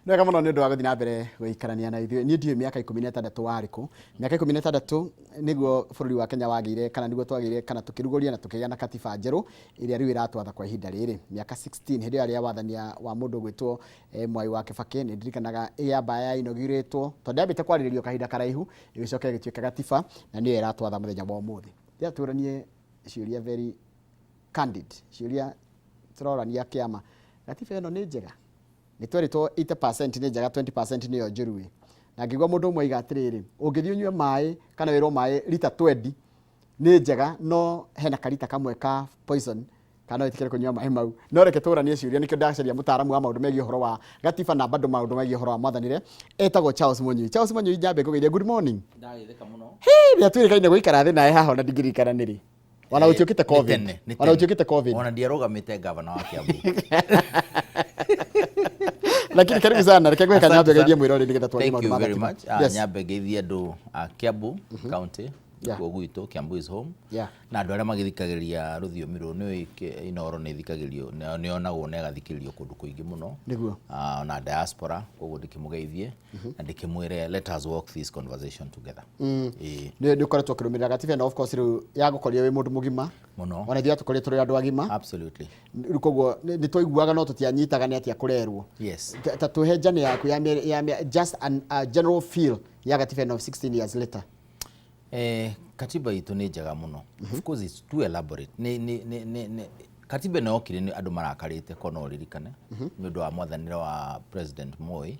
Nĩ wega mũno nĩ ũndũ wa gũthiĩ na mbere gũikarania na ithuĩ. Niĩ ndiũĩ mĩaka 16 warĩ kũ. Mĩaka 16 nĩguo bũrũri wa Kenya wagĩire, kana nĩguo twagĩire, kana tũkĩrugũria na tũkĩgĩa na katiba njerũ ĩrĩa rĩu ĩratwatha kwa ihinda rĩrĩ. Mĩaka 16 hĩndĩ ĩyo yarĩ ya wathania wa mũndũ ũgwĩtwo Mwai wa Kĩbakĩ. Nĩ ndirikanaga ĩyamba ya inaugurĩtwo, tondũ yambĩte kwarĩrĩrio kahinda karaihu, ĩgĩcoka ĩgĩtuĩka gatiba na nĩyo ĩratwatha mũthenya wa ũmũthĩ. Ndĩrenda tũranie ciũria very candid, ciũria tũrorania kĩama. Gatiba ĩno nĩ njega? Nĩ twerĩtwo 80% nĩ njega, 20% nĩyo njũru ĩ. Na ngĩigua mũndũ ũmwe aiga atĩrĩrĩ, ũngĩthiĩ ũnyue maĩ kana wĩrwo maĩ rita 20 nĩ njega, no hena karita kamwe ka poison, kana no wĩtĩkĩre kũnyua maĩ mau. No reke tũranie ciũria, nĩkĩo ndacaria mũtaaramu wa maũndũ megiĩ ũhoro wa gatiba na bado maũndũ megiĩ ũhoro wa mwathanĩre, etagwo Charles Mũnyui. Charles Mũnyui, nyambe ngũgeithie, good morning. Ndagĩtheka mũno. Hĩ, nĩ atuĩkaine gũikara thĩ nawe haha ona ndingĩririkana nĩrĩ. Ona gũtiũkĩte Nĩ COVID. tene, nĩ Ona tene. gũtiũkĩte COVID. Ona ndiarũgamĩte gavana wa Kiambu. Lakini karibu sana, reke ngwĩka Asante nyambe sana. geithie mwĩroreri nĩgetha twarie Thank maũndũ you ma very gatiba. much. Ah, Yes. nyambe ngeithie andũ a Kiambu County kuo gwitũ, Kiambu is home. Na andũ arĩa magĩthikagĩrĩria rũthiomi rũrũ, nĩ ũĩ Inooro nĩ ĩthikagĩrĩrio, nĩ yonagwo na ĩgathikĩrĩrio kũndũ kũingĩ mũno. Nĩguo. Ah, ona diaspora, koguo ndĩkĩmũgeithie na ndĩkĩmwĩre let us walk this conversation together. Ĩĩ. Nĩ ũkoretwo ũkĩrũmĩrĩra gatiba ĩno, of course rĩu yagũkorire wĩ mũndũ mũgima. Mũno. Ona ithuĩ yatũkorire tũrĩ andũ agima. Absolutely. Rĩu koguo nĩ twaiguaga no tũtianyitaga nĩ atĩa kũrerwo. Yes. Ta tũhe njane yaku ya just a general feel ya gatiba ĩno 16 years later. Katiba itũ nĩ njega mũno. Of course it's too elaborate. Nĩ katiba ĩno yokire nĩ andũ marakarĩte, ko no ũririkane, nĩ ũndũ wa mwathanĩre wa President Moi.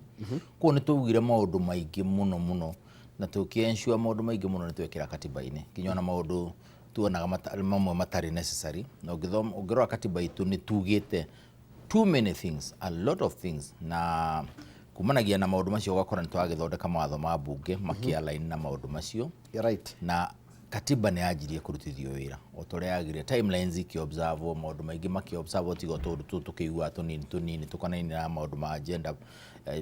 Koguo nĩ twaugire maũndũ maingĩ mũno mũno na tũkĩ ensure maũndũ maingĩ mũno nĩ twekĩra katiba-inĩ, nginya ona maũndũ tuonaga mamwe matarĩ necessary. Na ũngĩthoma, ũngĩrora katiba itũ, nĩ tugĩte too many things, a lot of things, na kumanagia na maũndũ macio ũgakora nĩ twagĩthondeka mawatho ma mbunge makĩ-align na maũndũ macio. You're right. Na katiba nĩ yanjirie kũrutithio wĩra o ta ũrĩa yagĩrĩire, timelines ikĩ-observe, maũndũ maingĩ makĩ-observe, tiga o tũũndũ tũtũ tũkĩiguaga tũnini tũnini tũkonainie na maũndũ ma agenda,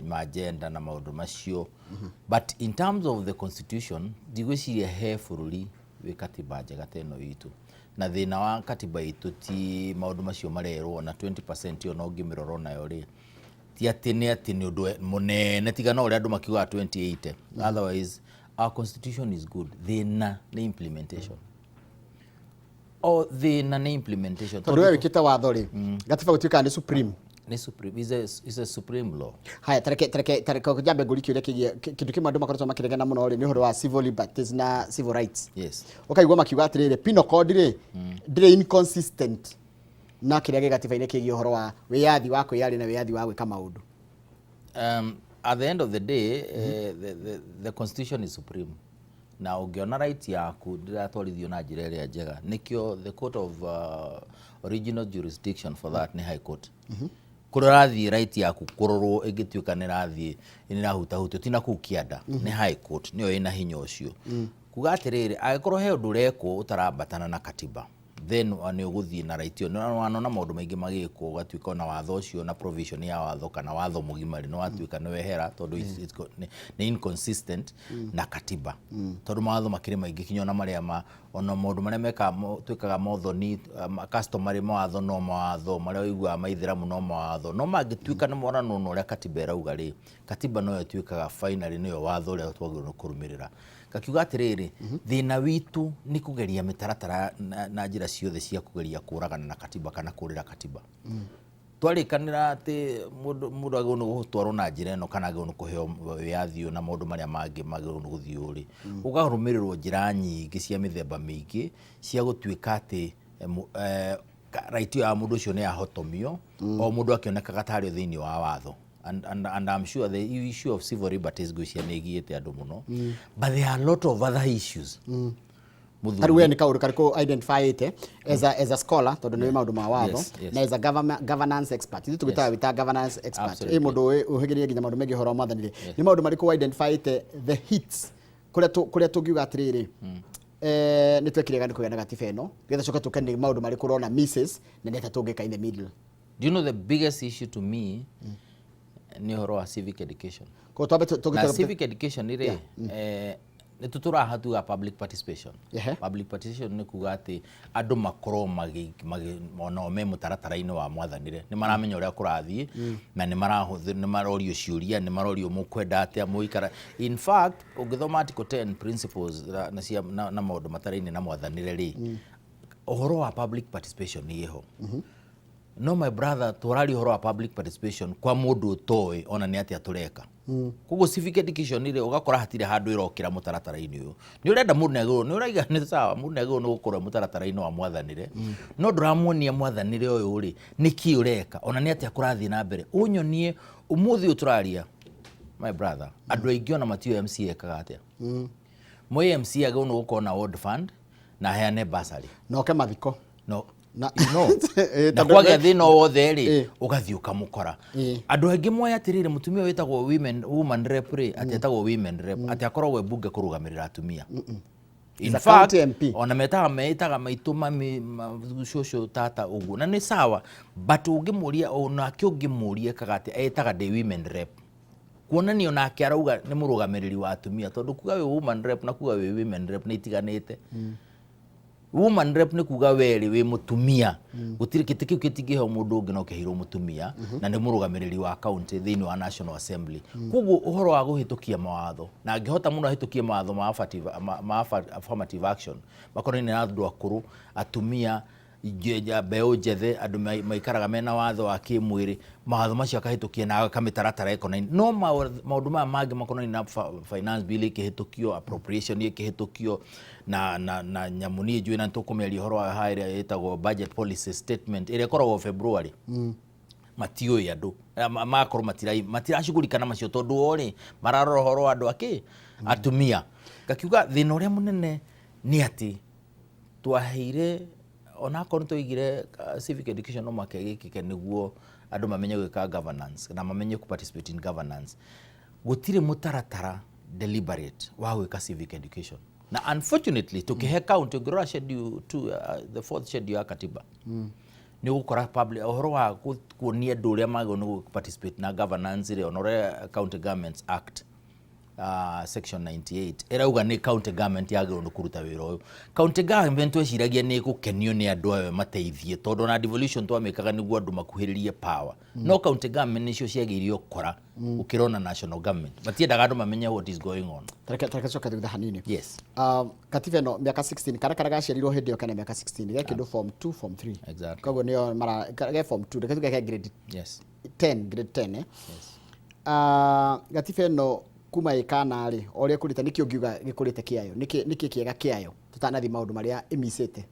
ma agenda na maũndũ macio. But in terms of the constitution, ndigwĩciria he bũrũri wĩ katiba njega ta ĩno itũ. Na thĩna wa katiba itũ ti maũndũ macio marerwo na 20% ĩyo, no ũngĩmĩrora onayo rĩ, ti atĩ nĩ ũndũ mũnene, tiga no ũrĩa andũ makiugaga 2080. Otherwise our constitution is good. Thĩna nĩ implementation, o thĩna nĩ implementation. Tondũ we wĩkĩte watho rĩ, gatiba gũtuĩkaga nĩ supreme. Nĩ supreme, is a supreme law. Haya, tareke njambe ngũri kĩũria kĩgiĩ kĩndũ kĩmwe andũ makoretwo makĩregana mũno rĩ, nĩ ũhoro wa civil liberties na civil rights. Ũkaigua makiuga atĩrĩrĩ, penal code rĩ, ndĩrĩ inconsistent na kĩrĩa gĩ gatiba-inĩ kĩgiĩ ũhoro wa wĩyathi wa kwĩyaria na wĩyathi wa gwĩka maũndũ. At the end of the day, the constitution is supreme, na ũngĩona right yaku ndĩratwarithio na njĩra ĩrĩa njega, nĩkĩo the court of original jurisdiction for that nĩ High Court, kũrĩa ũrathiĩ right yaku kũrorwo ĩngĩtuĩka nĩ ĩrathiĩ nĩ ĩrahutahutio, ti na kũu kĩanda, nĩ High Court nĩyo ĩna hinya ũcio kuga atĩrĩrĩ, angĩkorwo he ũndũ ũrekwo ũtarambatana na katiba, then nĩ ũgũthiĩ na right ĩyo. Nĩ wanona maũndũ maingĩ magĩkwo, ũgatuĩka ona watho ũcio na provision ya watho kana watho mũgima rĩ, nĩ watuĩka nĩ wehera tondũ nĩ inconsistent na katiba, tondũ mawatho makĩrĩ maingĩ, kinya ona marĩa ma ona maũndũ marĩa mekaga twĩkaga mothoni, customary mawatho, no mawatho marĩa ũiguaga maithĩramu, no mawatho no mangĩtuĩka nĩ moranwo na ũrĩa katiba ĩrauga rĩ, katiba noyo ĩtuĩkaga finally nĩyo watho ũrĩa twagĩrĩirwo nĩ kũrũmĩrĩra. Ngakiuga atĩrĩrĩ, thĩna witũ nĩ kũgeria mĩtaratara na njĩra ciothe cia kũgeria kũragana na katiba kana kũrĩra katiba. Twarĩkanĩra atĩ mũndũ agĩrĩirwo nĩ gũtwarwo na njĩra ĩno kana agĩrĩirwo nĩ kũheo wĩyathi ũyũ na maũndũ marĩa mangĩ magĩrĩirwo nĩ gũthiĩ ũũ rĩ, gũkarũmĩrĩrwo njĩra nyingĩ cia mĩthemba mĩingĩ cia gũtuĩka atĩ right ĩyo ya mũndũ ũcio nĩ yahotomio, o mũndũ akĩonekaga tarĩ thĩinĩ wa watho. And I'm sure the issue of civil liberties, ngwĩciria nĩ ĩgiĩte andũ mũno, but there are a lot of other issues. Tarĩu we nĩ kaũndũ karĩkũ identifyĩte as a scholar, tondũ nĩ maũndũ ma watho, Yes. na as a governance expert, ithuĩ tũgĩtaga wĩta governance expert, Absolutely. ĩ mũndũ ũhĩgĩrĩire nginya maũndũ megiĩ ũhoro wa mwathani rĩ, nĩ maũndũ marĩkũ identifyĩte, the hits, kũrĩa tũngiuga atĩrĩrĩ, nĩ twekire gani kũgĩa na gatiba ĩno, nĩgetha coke tũke nĩ maũndũ marĩkũ ũrona misses na nĩ atĩa tũngĩka in the middle? Do you know the biggest issue to me nĩ ũhoro wa civic education? Koguo twambe Na civic education rĩ, Nĩ tũtũraha tuga public participation. Public participation nĩ kuga atĩ andũ makorwo onao me mũtaratara-inĩ wa mwathanĩre, nĩ maramenya ũrĩa kũrathiĩ na nĩ marorio ciũria, nĩ marorio mũkwenda atĩa mũikara. In fact, ũngĩthoma article 10 principles na maũndũ mataraine na mwathanĩre rĩ, ũhoro wa public participation nĩ ĩho. No my brother, tũraria ũhoro wa public participation kwa mũndũ ũtoĩ ona nĩ atĩa tũreka. Koguo civic education rĩ, ũgakora hatirĩ handũ ĩrokĩra mũtaratara-inĩ ũyũ. Nĩ ũrenda mũndũ nĩ agĩrĩirwo, nĩ ũraiga nĩ sawa, mũndũ nĩ agĩrĩirwo nĩ gũkorwo mũtaratara-inĩ wa mwathanĩre, no ndũramuonia mwathanĩre ũyũ rĩ nĩkĩ ũreka, ona nĩ atĩa kũrathiĩ na mbere. Ũnyonie ũmũthĩ ũyũ tũraria, my brother, andũ aingĩ ona matiũĩ MCA ekaga atĩa. Mũĩ MCA agĩrĩirwo nĩ gũkorwo na ward fund na aheane bursary. Na oke mathiko. No you know, na kwagĩa thĩna o wothe rĩ, ũgathiĩ ũkamũkora. Andũ aingĩ moĩ atĩrĩrĩ, mũtumia wĩtagwo woman rep rĩ, atĩ etagwo women rep, atĩ akoragwo e bunge kũrũgamĩrĩra atumia. In Is a fact, county MP. Ona metaga maitũ, mami, cũcũ, tata ũguo, na nĩ sawa, but ũngĩmũria, onake ũngĩmũria ekaga atĩa, etaga ndĩ women rep, kuonania onake arauga nĩ mũrũgamĩrĩri wa atumia, tondũ kuga wĩ woman rep na kuga wĩ women rep nĩ itiganĩte. Woman rep nĩ kuga werĩ wĩ mũtumia, gũtirĩ gĩtĩ kĩu gĩtingĩheo mũndũ ũngĩ no kĩheirwo mũtumia, na nĩ mũrũgamĩrĩri wa county thĩinĩ wa National Assembly. Koguo ũhoro wa kũhĩtũkia mawatho, na angĩhota mũno ahĩtũkie mawatho ma affirmative action makonainie na andũ akũrũ, atumia, mbeũ njethe, andũ maikaraga mena watho wa kĩmwĩrĩ, mawatho macio akahĩtũkia na agaka mĩtaratara ĩkonainie no maũndũ maya mangĩ makonainie na finance bill ĩkĩhĩtũkio, appropriation ĩkĩhĩtũkio, na nyamũ niĩ njũĩ na nĩtũkũmĩaria ũhoro wa haha, ĩrĩa ĩtagwo budget policy statement ĩrĩa ĩkoragwo February, matiũĩ andũ. Magakorwo matiracugurika na macio, tondũ o rĩ mararora ũhoro wa andũ akĩ atumia. Ngakiuga thĩna ũrĩa mũnene nĩ atĩ twaheire, onakorwo nĩ twaigire civic education no mũhaka ĩgĩkĩke nĩguo andũ mamenye gwĩka governance na mamenye ku participate in governance, gũtirĩ mũtaratara deliberate wa gwĩka civic education. Na unfortunately tũkĩhe county, ũngĩrora schedule two, the fourth schedule ya katiba, nĩ ũgũkora public ũhoro wa kuonia andũ ũrĩa magĩrĩirwo nĩ participate na governance rĩ, ona ũrĩa County Governments Act section 98 ĩrauga nĩ county government yagĩrĩirwo nĩ kũruta wĩra ũyũ. County government tweciragia nĩ ĩgũkenio nĩ andũ ayo mateithie, tondũ ona devolution twamĩkaga nĩguo andũ makuhĩrĩrie power, no county government nĩcio ciagĩire ũkora gũkĩra ona national government. Matiendaga andũ mamenye what is going on. Tareke coke thutha hanini. Yes. Katiba ĩno, mĩaka 16, kana karĩa gaciarirwo hĩndĩ ĩyo kena mĩaka 16, ge kĩndũ form 2, form 3. Exactly. Koguo nĩo mara ge form 2, reke tuge ke grade 10, grade 10, eh? Yes. Gatiba ĩno kuma ĩkana rĩ, o ũrĩa ĩkũrĩte, nĩkĩ ũngiuga gĩkũrĩte kĩayo, nĩkĩ kĩega kĩayo, tũtanathiĩ maũndũ marĩa ĩmicĩte?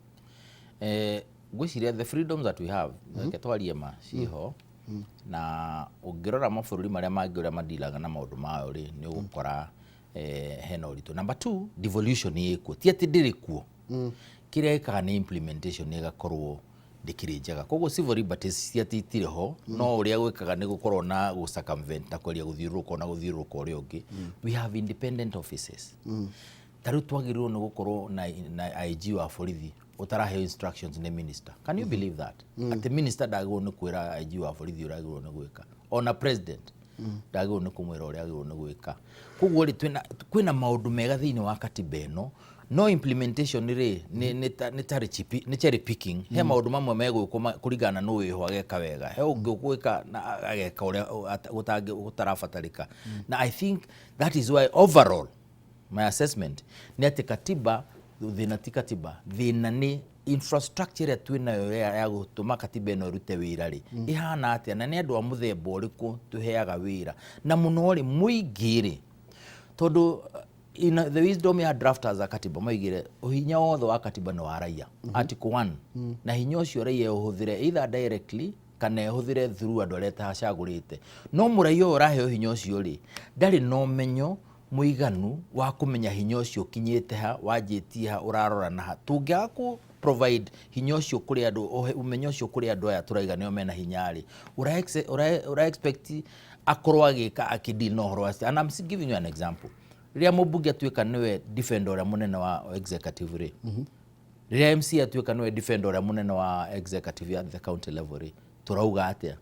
Ngwĩciria the freedoms that we have, reke twarie ma, ciho, na ũngĩrora mabũrũri marĩa mangĩ ũrĩa mandilaga na maũndũ mayo rĩ, nĩ ũgũkora hena ũritũ. Number two, devolution ĩkuo, ti atĩ ndĩrĩ kuo. Kĩrĩa ĩkaga nĩ implementation ĩgakorwo ndĩkĩrĩ njega. Koguo civil liberties ti atĩ itirĩ ho, no ũrĩa gwĩkaga nĩ gũkorwo na gũ circumvent na kweria gũthiũrũrũka na gũthiũrũrũka ũrĩa ũngĩ. We have independent offices. Ta rĩu twagĩrĩirwo nĩ gũkorwo na IG wa borithi ũtaraheo instructions nĩ minister. Can you believe that, atĩ minister ndagĩrĩirwo nĩ kwĩra IG wa borithi ũrĩa agĩrĩirwo nĩ gwĩka, ona president ndagĩrĩirwo nĩ kũmwĩra ũrĩa agĩrĩirwo nĩ gwĩka? Koguo rĩ, kwĩna maũndũ mega thĩinĩ wa katiba ĩno, no implementation rĩ nĩ cherry picking. He maũndũ mamwe megwĩkwo kũringana na nũ wĩho ageka wega, he ũngĩ ũgwĩka na ageka ũrĩa gũtarabatarĩka. Na I think that is why overall my assessment nĩ atĩ katiba, thĩna ti katiba, thĩna nĩ infrastructure ĩrĩa twĩnayo ya gũtũma katiba ĩno ĩrute wĩra rĩ, ĩhana atĩa, na nĩ andũ a mũthemba ũrĩkũ tũheaga wĩra, na mũno rĩ mũingĩ rĩ, tondũ in the wisdom ya drafters a katiba maigire ũhinya wothe wa katiba nĩ wa raia, article 1, na hinya ũcio raia ũhũthĩre either directly kana ĩhũthĩre through andũ arĩa atacagũrĩte. No mũraia ũyũ ũraheo hinya ũcio rĩ, ndarĩ na ũmenyo mũiganu wa kũmenya hinya ũcio ũkinyĩte ha, wanjĩtie ha, ũrarora na ha. Tũngĩaga kũ provide hinya ũcio kũrĩ andũ, ũmenyo ũcio kũrĩ andũ aya tũraiga nĩo mena hinya rĩ, ũra expect akorwo agĩka akĩdeal na ũhoro wa. And I'm giving you an example. Rĩrĩa mũmbunge atuĩka nĩwe defender ũrĩa mũnene wa executive rĩ, rĩrĩa MC atuĩka nĩwe defender ũrĩa mũnene wa executive at the county level rĩ, tũrauga atĩa?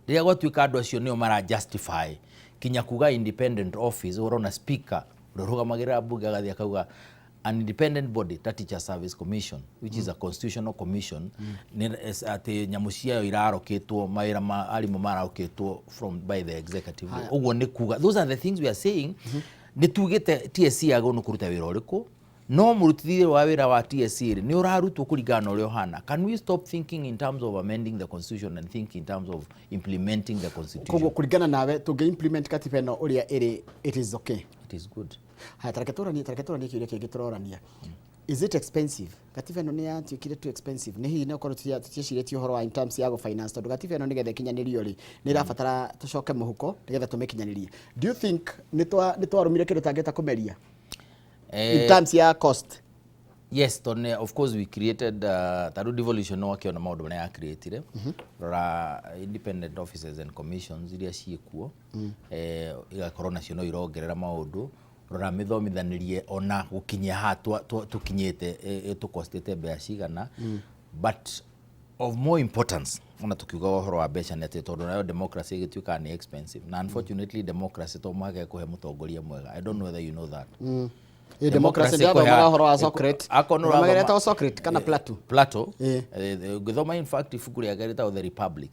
Rĩrĩa gwatuĩka andũ acio nĩo mara justify kinya kuga independent office, ũrona speaker Ũrĩa ũrũgamagĩrĩra mbunge agathiĩ akauga an independent body ta Teacher Service Commission, which is a constitutional commission, nĩ atĩ nyamũ ciayo irarokĩtwo, mawĩra ma arimũ mararokĩtwo from by the executive. Ũguo nĩ kuga those are the things we are saying. Nĩ tugĩte TSC yagĩrĩirwo nĩ kũruta wĩra ũrĩkũ, no mũrutithie wa wĩra wa TSC rĩ, nĩ ũrarutwo kũringana na ũrĩa ũhana. Can we stop thinking in terms of amending the constitution and think in terms of implementing the constitution? Koguo kũringana nawe, tũngĩ implement katiba ĩno ũrĩa ĩrĩ, it is okay? It is good. Haya, tareke tũranie kĩũria kĩngĩ tũrorania. Is it expensive? Katiba ĩno nĩ yatuĩkire too expensive? Nĩ hihi no korwo tutiecirĩtie ũhoro wa in terms ya gũ-finance, tondũ gatiba ĩno nĩgetha ĩkinyanĩrio rĩ, nĩ ĩrabatara tũcoke mũhuko nĩgetha tũmĩkinyanĩrie. Do you think nĩ twarũmire kĩndũ tangĩhota kũmeria in terms ya cost? Yes, tondũ of course we created tarĩu devolution, no wakĩona maũndũ marĩa ya-creatire. Rora independent offices and commissions iria ciĩkuo, igakorwo nacio no irongerera maũndũ. Rora mĩthomithanĩrie, ona gũkinyia haha tũkinyĩte, tũkostĩte mbeca cigana. But of more importance, ona tukiuga ũhoro wa mbeca, nĩ atĩ tondũ nayo democracy ĩgĩtuĩkaga nĩ expensive, na unfortunately democracy to mũhaka ĩkũhe mũtongoria mwega. I don't know whether you know that. Ĩ, democracy, ndĩrathomaga ũhoro wa Socrates. Akorwo nĩ Ũthomaga ũrathoma- ĩtagwo Socrates kana Plato? Plato. Ũngĩthoma in fact ibuku rĩake rĩtagwo The Republic,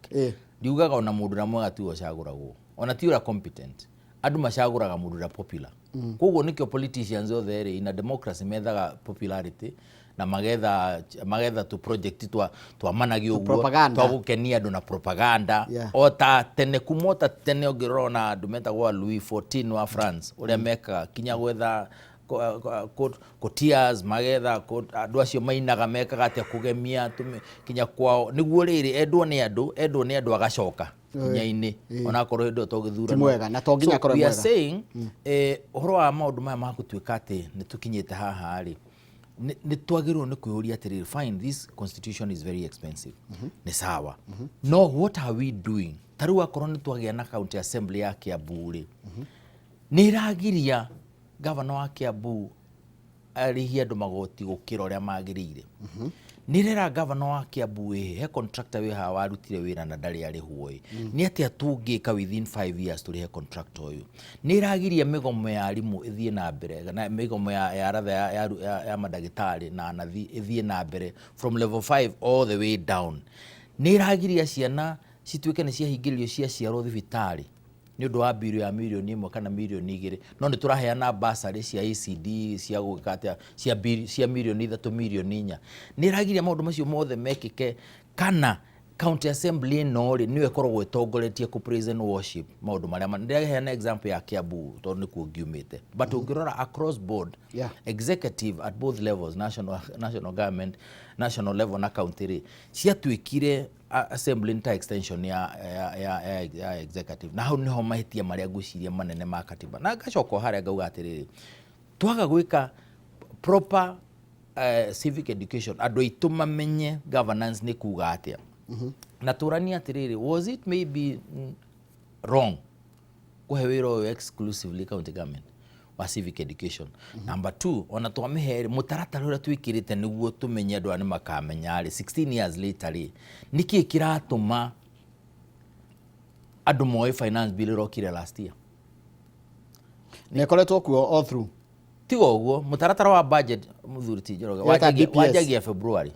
riugaga ona mũndũ ũrĩa mwega tiwe ũcagũragwo, ona ti ũrĩa competent. Andũ macagũraga mũndũ ũrĩa popular. Koguo nĩkĩo politicians othe rĩ, in a democracy methaga popularity na magetha tu project twa managio ũguo propaganda. Twa gũkenia andũ na propaganda. O ta tene, kuma o ta tene, ũngĩrora ona andũ metagwo Louis 14 wa France, ũrĩa mekaga kinya gwetha courtiers, magetha andũ acio mainaga, mekaga atĩa kũgemia kinya kwao nĩguo rĩrĩ endwo nĩ andũ agacoka hinya-inĩ, onakorwo hĩndĩ ĩyo to gĩthurano. Ti mwega, na to nginya So, akorwo we are mwega. saying, ũhoro wa maũndũ maya ma gũtuĩka atĩ nĩ tũkinyĩte haha rĩ, nĩ twagĩrĩirwo nĩ kwĩyũria atĩrĩrĩ, fine, this constitution is very expensive, nĩ sawa, no what are we doing? Ta rĩu akorwo nĩ twagĩa na county assembly ya Kiambu rĩ, nĩ ĩragiria gavana wa Kiambu arĩhie andũ magoti gũkĩra ũrĩa magĩrĩire? Nĩ ĩrera gavana wa Kiambu ĩ he contractor wĩ haha warutire wĩra na ndarĩ arĩhwo ĩ, nĩ atĩa tũngĩka within 5 years tũrĩhe contractor ũyũ? Nĩ ĩragiria mĩgomo ya arimũ ĩthiĩ na mbere, na mĩgomo ya ratha ya mandagĩtarĩ na anathi ĩthiĩ na mbere from level 5 all the way down? Nĩ ĩragiria ciana cituĩke nĩ ciahingĩrĩrio ciaciarwo thibitarĩ nĩ ũndũ wa biru ya mirioni 1 kana mirioni 2, no nĩ tũraheana basarĩ cia ECD cia gwĩka atĩa, cia mirioni 3, mirioni 4? Nĩ ĩragiria maũndũ macio mothe mekĩke? Kana county assembly ĩno rĩ, nĩyo ĩkoragwo ĩtongoretie kũ praise and worship maũndũ marĩa ndĩraheana example ya Kiambu tondũ nĩkuo ngiumĩte, but ũngĩrora across board, executive at both levels, national government, national level na county rĩ, ciatuĩkire assembly nĩ ta extension ya executive. Na hau nĩho mahĩtia marĩa ngwĩciria manene ma katiba. Na ngacoka o harĩa ngauga atĩrĩrĩ, twaga gwĩka proper civic education, andũ aitũ mamenye governance nĩ kuga atĩa, na tũranie atĩrĩrĩ, was it maybe wrong kũhe wĩra ũyũ exclusively county government wa civic education? Number two, ona twamĩhe rĩ, mũtaratara ũrĩa twĩkĩrĩte nĩguo tũmenye andũ aya nĩ makamenya rĩ, 16 years later rĩ, nĩkĩĩ kĩratũma andũ moĩ finance bill ĩrokire last year? Na ĩkoretwo kuo all through. Tiga ũguo, mũtaratara wa budget, mũthuri ti Njoroge, Ĩyo ta DPS. wanjagia February.